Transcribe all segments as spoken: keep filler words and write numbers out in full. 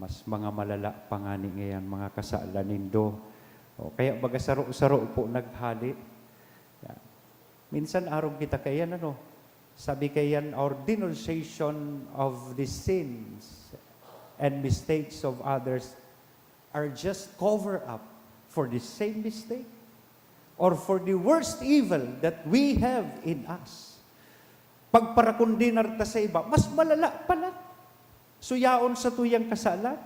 Mas mga malala pa ngani ngayan, mga kasalan nindo. O, kaya baga saro-saro po naghali. Yan. Minsan arog kita kaiyan, ano? Sabi kaiyan, our denunciation of the sins and mistakes of others are just cover up for the same mistake or for the worst evil that we have in us. Pagparakondenar ta sa iba, mas malala pala. So, yaon sa tuyang kasalan.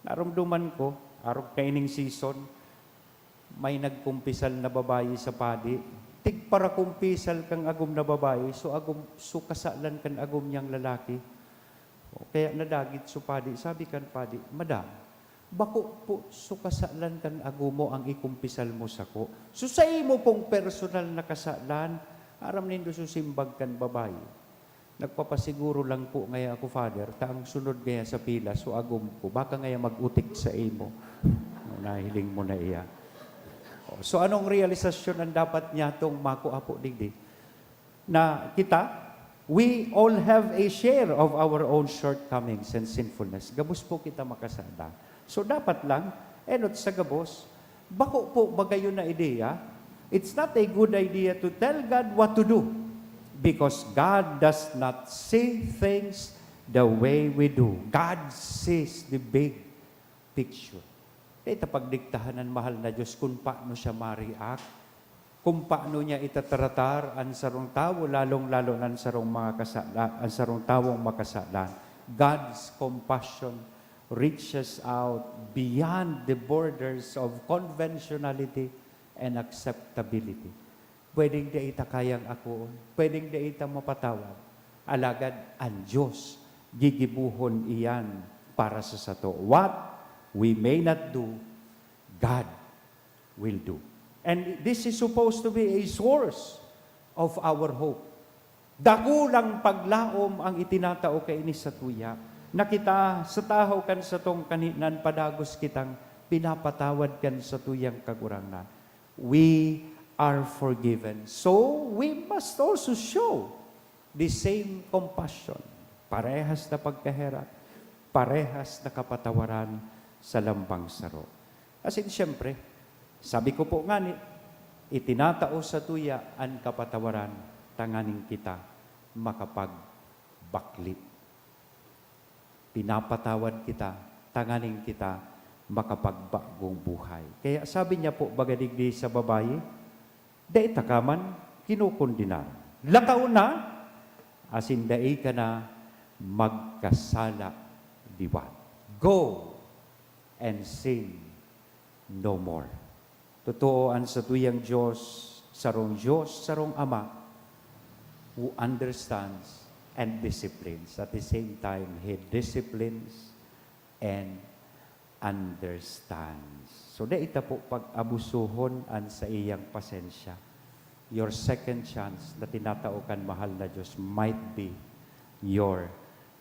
Narumduman ko, arog kaining season, may nagkumpisal na babayi sa padi. Tigparakumpisal kan agom na babayi, so agom, so kasalan kan agom niyang lalaki. O, kaya nadagit so padi. Sabi kan padi, "Madam, bako po so kasalan kan agom mo ang ikumpisal mo sako. So, sa imo pong personal na kasalan, aram nindo so simbag kan babayi." "Nagpapasiguro lang po ngaya ako, Father, ta ang sunod ngaya sa pila, so agom ko. Baka ngaya mag-utik sa imo." O, nahiling mo na iya. O, so, anong realisasyon ang dapat niya tong makua po digdi? Na kita, we all have a share of our own shortcomings and sinfulness. Gabos po kita makasala. So, dapat lang, enot sa gabos, bako po magayon na ideya. It's not a good idea to tell God what to do because God does not see things the way we do. God sees the big picture. Dai ta pagdiktahan an mahal na Diyos kun paano siya ma-react, kun paano niya itatratar an sarong tawo, lalong-lalo na an sarong mga kasala-, an sarong tawong makasalan. God's compassion reaches out beyond the borders of conventionality and acceptability. Pwedeng dai ta kayang akoon, pwedeng dai ta mapatawad. Alagad an Diyos, gigibohon iyan para sa sato. What we may not do, God will do. And this is supposed to be a source of our hope. Dakulang paglaom ang itinatao kaini satuya, na kita sa tahaw kan satong kaninan padagos kitang pinapatawad kan satuyang Kagurangnan. We are forgiven. So, we must also show the same compassion. Parehas na pagkaherak, parehas na kapatawaran sa lambang saro. As in, siyempre, sabi ko po ngani, itinatao satuya an kapatawaran tanganing kita makapagbakle. Pinapatawad kita tanganing kita makapagbagong buhay. Kaya sabi niya po, baga digdi sa babayi, "Dai ta ka man kinukondenar. Lakaw na, asin dai ka na magkasala liwat. Go and sin no more." Totoo, an satuyang Dios, sarong Dios, sarong Ama, who understands and disciplines. At the same time, He disciplines and understands. So, dai ta po pag-abusuhon an saiyang pasensya. Your second chance na tinatao kan mahal na Dios might be your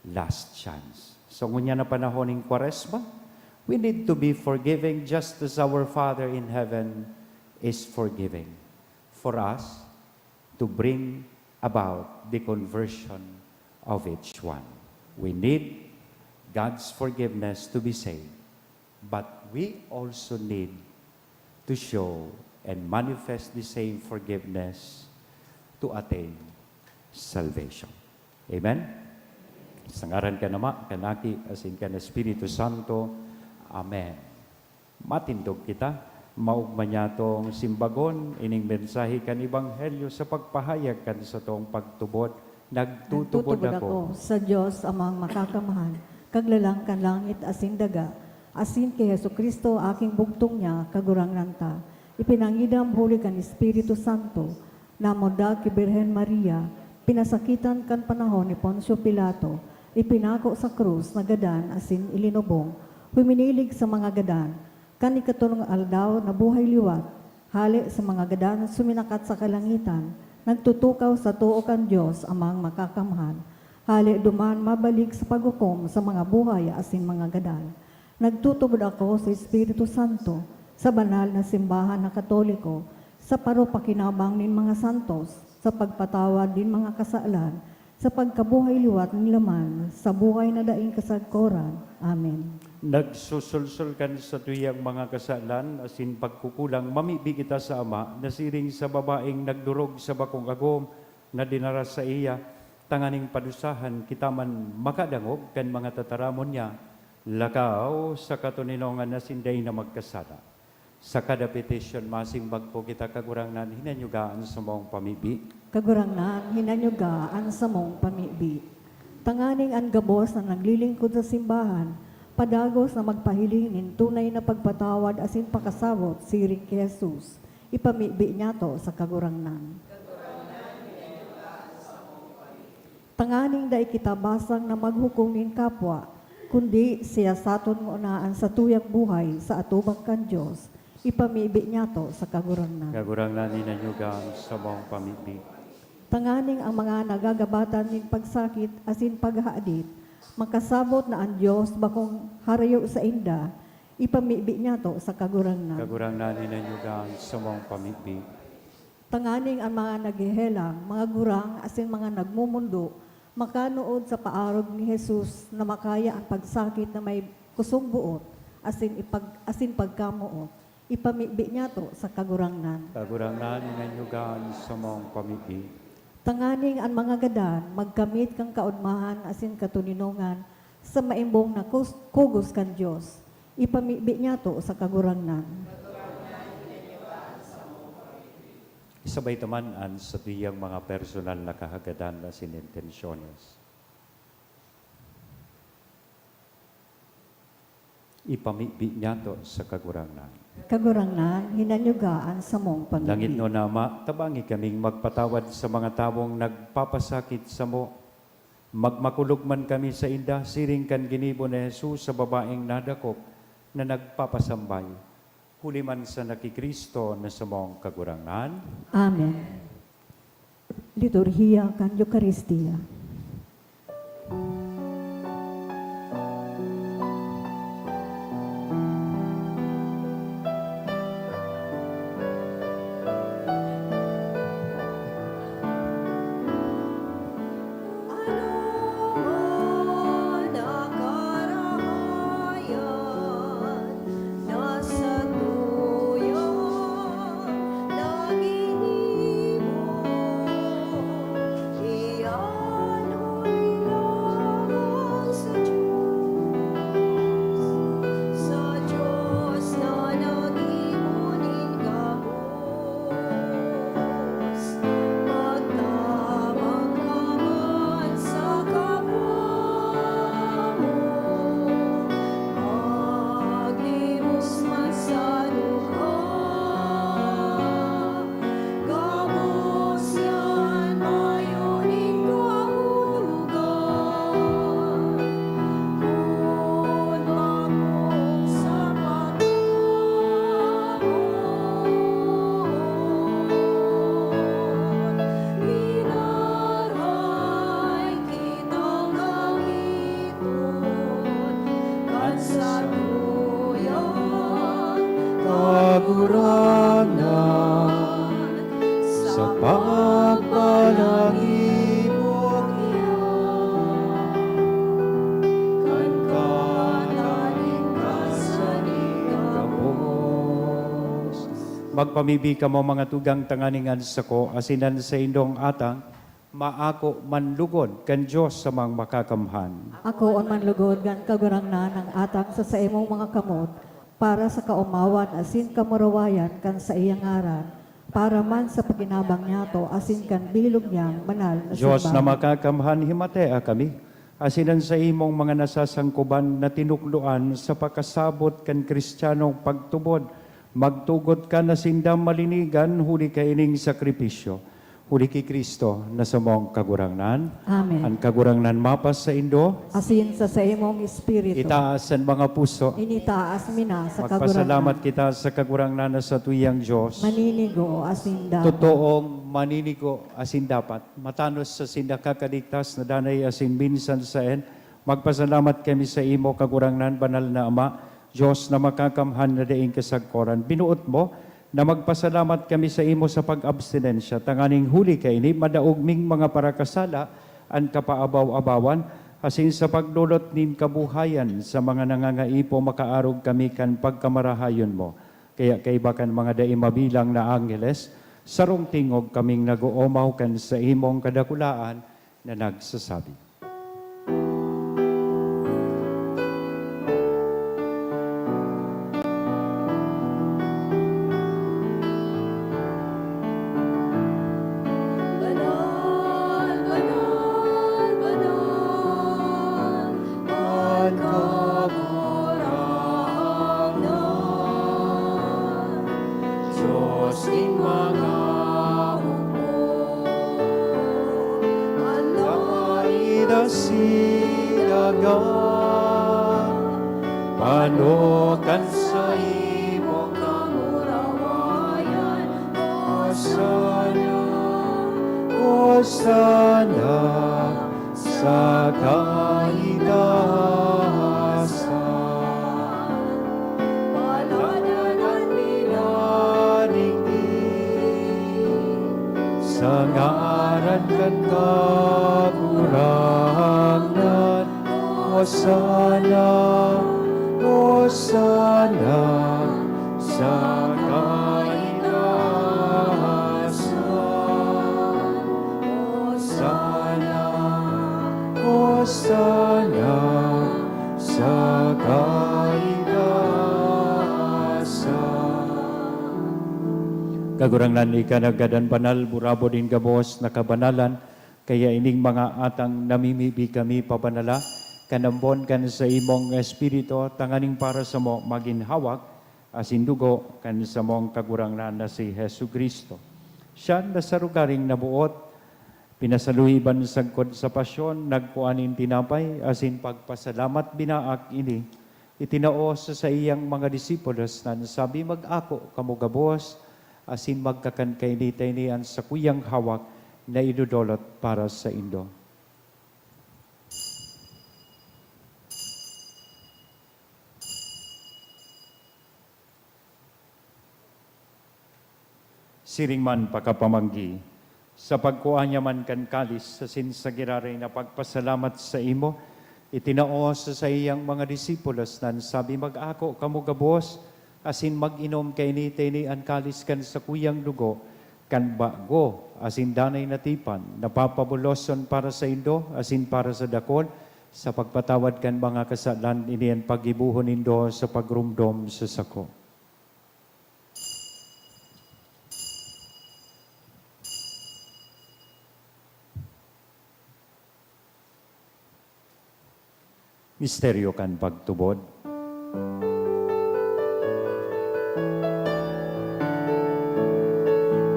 last chance. So, ngunyan na panahon nin Kwaresma, we need to be forgiving just as our Father in Heaven is forgiving. For us to bring about the conversion of each one. We need God's forgiveness to be saved, but we also need to show and manifest the same forgiveness to attain salvation. Amen? Sa ngaran kan Ama, kan Aki, asin kan Espiritu Santo. Amen. Matindog kita. Maogma niyatong simbagon ining mensahe kan Ebanghelyo sa pagpahayag kan satong pagtubod. Nagtutubod ako sa Dios Amang Makakamhan, Kaglalang kan langit asin daga, asin ki Jesu-Cristo, aking bugtong niya, Kagurangnan ta. Ipinangidam huli kan Espiritu Santo, namundag ki Birhen Maria, pinasakitan kan panahon ni Poncio Pilato, ipinako sa krus, nagadan asin ilinubong, huminilig sa mga gadan, kan ikatolong aldaw nabuhay liwat, hale sa mga gadan suminakat sa kalangitan, nagtutukaw sa too kan Dios Amang Makakamhan, hale duman mabalik sa paghukom sa mga buhay asin mga gadan. Nagtutubod ako sa Espiritu Santo, sa banal na simbahan na Katoliko, sa paropakinabang nin mga santos, sa pagpatawad nin mga kasalan, sa pagkabuhay liwat nin laman, sa buhay na daing kasagkoran. Amen. Nagsusulsul kan satuyang mga kasalan asin pagkukulang, mamibi kita sa Ama na siring sa babaeng nagdorog sa bakong agom na dinara saiya, tanganing padusahan kita man makadangog kan mga tataramon niya, lakaw sa katoninongan asin dai na magkasala. Sa kada petisyon, masimbag po kita, Kagurangnan, hinanyuga an samong pamibi. Kagurangnan, hinanyuga an samong pamibi. Tanganing an gabos na naglilingkod sa simbahan, padagos na magpahiling nin tunay na pagpatawad asin pakasabot siring ki Jesus, ipamibi niyato sa Kagurangnan. Tanganing dai kita basang na maghukom nin kapwa, kundi siyasaton ngona an satuyang buhay sa atubang kan Dios, ipamibi niyato sa Kagurangnan. Kagurangnan, hinanyuga an samong pamibi. Tanganing ang mga nagagabatan nin pagsakit asin paghahadit, makasabot na an Dios bakong harayo sainda, ipamibi niyato sa Kagurangnan. Kagurangnan, hinanyuga an samong pamibi. Tanganing an mga naghehelang, mga gurang asin mga nagmomondo makanood sa paarog ni Jesus na makaya an pagsakit na may kusog boot asin ipag-, asin pagkamoot, ipamibi niyato sa Kagurangnan. Kagurangnan, hinanyuga an samong pamibi. Tanganing an mga gadan magkamit kan kaodmahan asin katoninongan sa maimbong na kus-, kugos kan Dios, ipamibi niyato sa Kagurangnan. Isabay ta man an satuyang mga personal na kahagadan asin intensyones. Ipamibi niyato sa Kagurangnan. Kagurangnan, hinanyuga an samong pamibi. Langitnon na Ama, tabangi kaming magpatawad sa mga tawong nagpapasakit samo. Magmakulog man kami sainda, siring kan ginibo ni Jesus sa babaeng nadakop na nagpapasambay. Huli man sana ki Cristo na samong Kagurangnan. Amen. Liturhiya kan Eukaristia. Kagurangnan, sa pagpanangibok niya, kan katalingkasan nin gabos. Magpamibi kamo, mga tugang, tanganing an sako asin an saindong atang maako man lugod kan Dios sa mga makakamhan. Akoon man lugod kan Kagurangnan an atang sa saimong mga kamot, para sa kaomawan asin kamurawayan kan saiyang ngaran, para man sa pakinabang niyato asin kan bilog niyang banal na Dios na simbahan. Makakamhan, himatea kami, asin an saimong mga nasasangkoban na tinukdoan sa pakasabot kan Kristiyanong pagtubod, magtugot ka na sinda malinigan huli kaining sakripisyo. Huli ki Cristo na samong Kagurangnan. Amen. An Kagurangnan mapasaindo. Asin sa saimong espiritu. Itaas an mga puso. Initaas mi na sa Magpasalamat Kagurangnan. Kita sa Kagurangnan na satuyang Dios. Maninigo asin dapat. Totoong maninigo asin dapat. Matanos sa sinda kakaligtas na danay asin minsan saen. Magpasalamat kami sa imo, Kagurangnan, banal na Ama, Dios na makakamhan na daing kasagkoran. Binuot mo na magpasalamat kami sa imo sa pag-abstinensya, tanganing huli kaini, madaog ming mga parakasala, an kapaabaw-abawan, asin sa pagdolot nin kabuhayan sa mga nangangaipo makaarog kami kan pagkamarahayon mo. Kaya kaiba kan mga dai mabilang na angheles, sarong tingog kaming nag-oomaw kan saimong kadakulaan na nagsasabi, "Banal, banal, banal, an Kagurangnan, Dios nin mga hukbo." An langit asin daga, pano kan saimong kamurawayan. Hosana, Hosana sa kaitaasan. Paladan an pinadigdi sa ngaran kan Kagurangnan. Hosana, Hosana sa kaitaasan. Hosana, Hosana sa kaitaasan. Kagurangnan, ika naggadan banal, burabod nin gabos na kabanalan, kaya ining mga atang namimibi kami pabanala kan ambon kan saimong Espiritu, tanganing para samo magin hawak asin dugo kan samong Kagurangnan na si Jesu-Cristo. Siya na sa rogaring naboot, pinasaluiban sagkod sa pasyon, nagkua nin tinapay asin pagpasalamat binaak ini, itinao sa saiyang mga disipulos na nagsabi, "Mag-ako kamo gabos asin magkakan kaini ta ini an sakuyang hawak na idodolot para saindo." Siring man pakapamanggi, sa pagkua niya man kan kalis asin sa giraray na pagpasalamat saimo, itinao sa saiyang mga disipulos na nagsabi, "Mag-ako kamo gabos asin mag-inom kaini ta ini an kalis kan sakuyang dugo kan bago asin danay na tipan, na papabuloson para saindo asin para sa dakul sa pagpatawad kan mga kasalan. Ini an paggibohon nindo sa pagromdom sa sako." Misteryo kan pagtubod.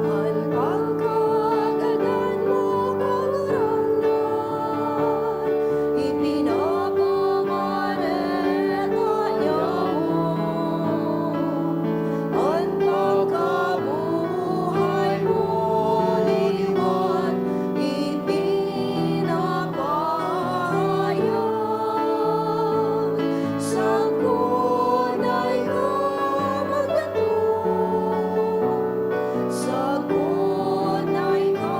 An pagkagadan mo, Kagurangnan, ipinapamareta niamo. An pagkabuhay mo, liwat, ipinapahayag. Sagkod na ika magdatong, sagkod na ika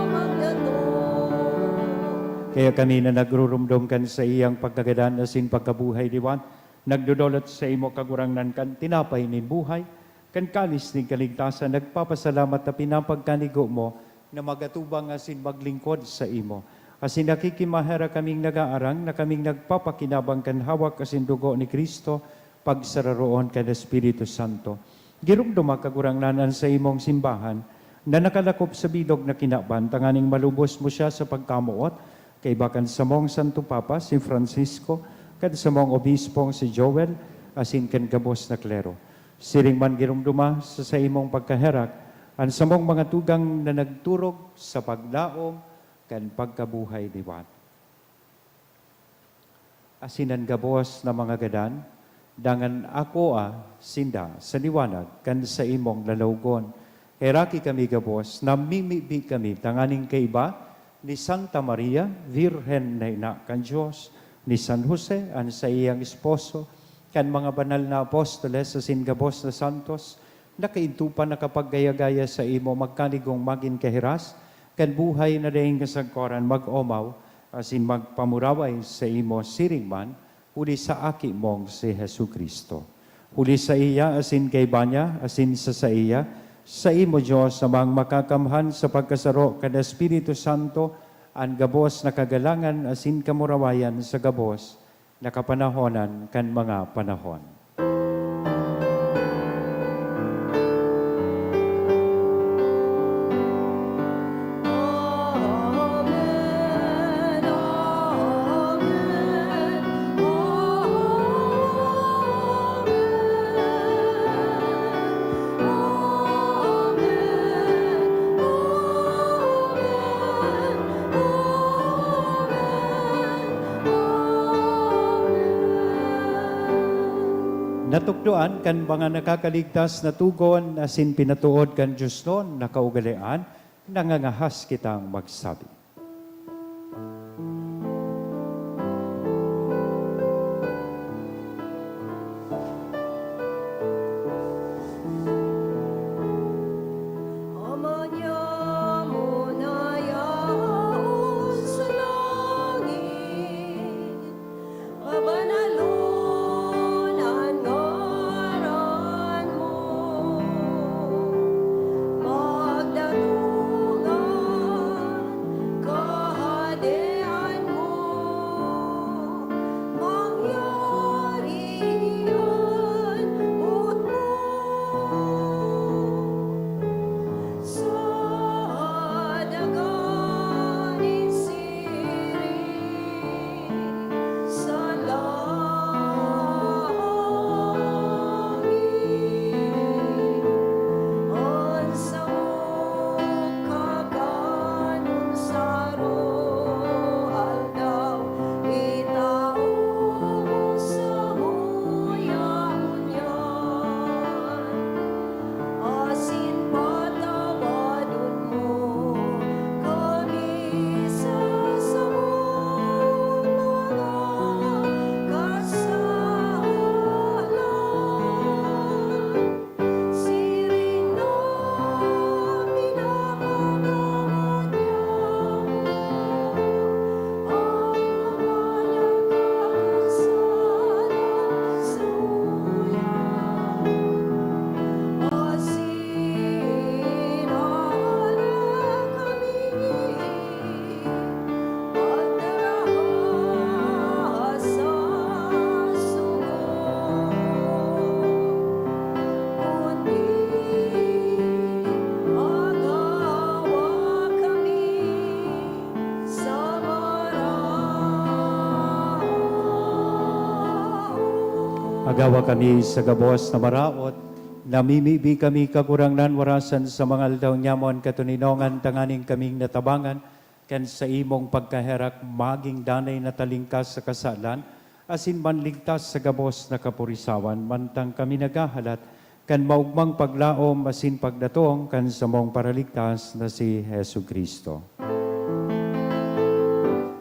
magdatong. Kaya kami na nagruromdom kan saiyang pagkagadan asin pagkabuhay liwat, nagdodolot saimo, Kagurangnan, kan tinapay nin buhay, kan kalis nin kaligtasan, nagpapasalamat ta pinapagkanigo mo na mag-atubang asin maglingkod saimo. Asin nakikimaherak kaming nagaarang na kaming nagpapakinabang kan hawak asin dugo ni Cristo, pagsararoon kan Espiritu Santo. Giromdoma, Kagurangnan, an saimong simbahan na nakalakop sa bilog na kinaban, tanganing malubos mo siya sa pagkamoot, kaiba kan samong Santo Papa, si Francisco, kan samong Obispong si Joel, asin kan gabos na klero. Siring man giromdoma sa saimong pagkaherak an samong mga tugang na nagturog sa paglaom kan pagkabuhay liwat. Asin an gabos na mga gadan, dangan akoa sinda sa liwanag kan saimong lalawgon. Heraki kami gabos, namimibi kami tanganing kaiba ni Santa Maria, Birhen na ina kan Dios, ni San Jose, an saiyang esposo, kan mga banal na apostoles asin gabos na santos, na kaidto pa nakapaggaya-gaya saimo, magkanigong magin kahiras, kan buhay na daing kasagkoran mag-omaw asin magpamuraway sa imo siring man, huli sa Aki mong si Jesu-Cristo. Huli saiya asin kaiba niya asin sa saiya, sa imo Dios Amang Makakamhan sa pagkasaro kan Espiritu Santo, an gabos na kagalangan asin kamurawayan sa gabos na kapanahonan kan mga panahon. Natukdoan kan mga nakakaligtas na togon asin pinatood kan diosnon na kaugalean, nangangahas kitang magsabi. Ama niamo na yaon sa langit, pabanalon an ngaran mo. Magdatong an Kahadean mo. Mangyari an boot mo sa daga nin siring sa langit. An samong kakanon sa aroaldaw, itao mo samo yaon ngunyan. Asin patawadon mo kami sa samong mga kasalan, siring na pinapatawad niamo an mga nagkakasalan saimo. Asin harap kami pagdaraha sa sugo, kundi agawa kami sa maraot. Agawa kami sa gabos na maraot, namimibi kami, Kagurangnan, warasan sa mga aldaw nyamo an katoninongan, tanganing kaming natabangan kan saimong pagkaherak, magin danay na talingkas sa kasalan, asin manligtas sa gabos na kapurisawan, mantang kami naghahalat kan maogmang paglaom asin pagdatong kan samong Paraligtas na si Jesu-Cristo.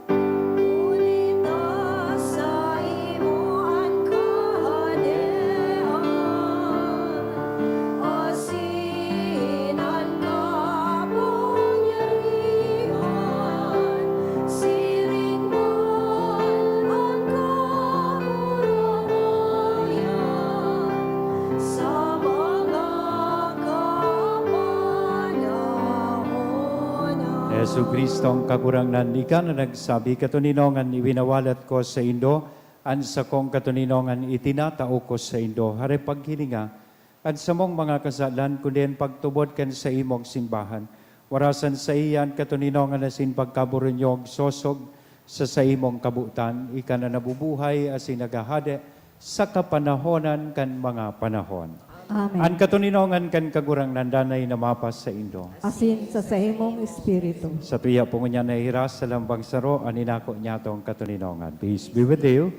Huli ta saimo an kahadean, asin an kapangyarihan, siring man an kamurawayan, sa mga kapanahonan. Jesu-Cristong Kagurangnan, ika na nagsabi, "Katoninongan iwinawalat ko saindo, an sakong katoninongan itinatao ko saindo." Hare paghilinga an samong mga kasalan, kundi an pagtubod kan saimong simbahan. Warasan saiya an katoninongan asin pagkaburunyog sosog sa saimong kabotan, ika na nabubuhay asin naghahade sa kapanahonan kan mga panahon. Amen. An katoninongan kan Kagurangnan danay na mapasaindo. Asin sa saimong espiritu. Satuya po ngunyan nahihiras sa lambang saro an inako niyatong katoninongan. Peace be with you.